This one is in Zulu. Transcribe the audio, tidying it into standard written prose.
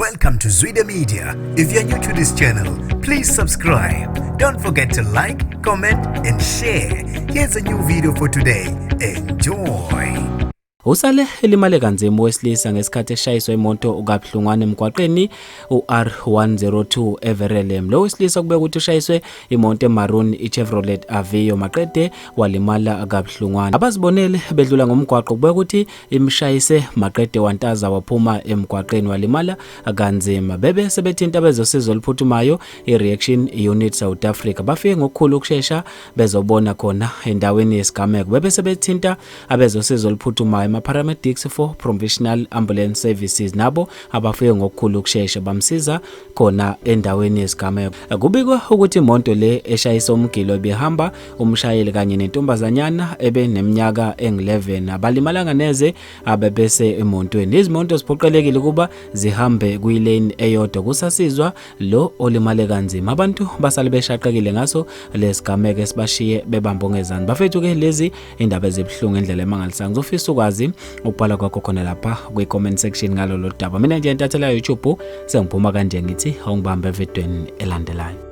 Welcome to Zwida Media. If you're new to this channel, please subscribe. Don't forget to like, comment, and share. Here's a new video for today. Enjoy. Usale elimale kanzima owesilisa ngesikhathi eshayiswa imoto kabuhlungwana emgwaqeni u-R102 eVerelem. Lo wesilisa kubekwa ukuthi ushayiswe imoto emaroon iChevrolet Aveo maqede walimala kabuhlungwana. Abazibonele bedlula ngomgwaqo kubekwa ukuthi imshayise maqede wantaza waphuma emgwaqeni walimala kanzima. Bebe sebethinta abezosizo oluphuthumayo i-Reaction Unit South Africa. Bafike ngokukhulu ukushesha bezobona khona endaweni yesigameko. Bebe sebethinta abezosizo oluphuthumayo ama-paramedics for provisional ambulance services nabo abafike ngokukhulu ukushesha bamsiza khona endaweni yesigameko. Kubikwa ukuthi imoto le eshayisa umgilo ibihamba umshayeli kanye nentombazanyana ebeneminyaka engu-11 abalimalanga neze abebese emontweni. Izimoto ziphoqelekile ukuba zihambe kwi-lane eyodwa kusasizwa lo olimale kanzima. Abantu basale beshaqekile ngaso lesigameko esibashiye bebamba ongezansi. Bafethu ke lezi indaba ezibuhlungu indlela emangalisayo. Ngizofisa ukwazi ukubhala kwakho khona lapha kwi-comment section ngalolu daba. Mina nje intathela YouTube sengiphuma kanje ngithi awungibambe evidweni elandelayo.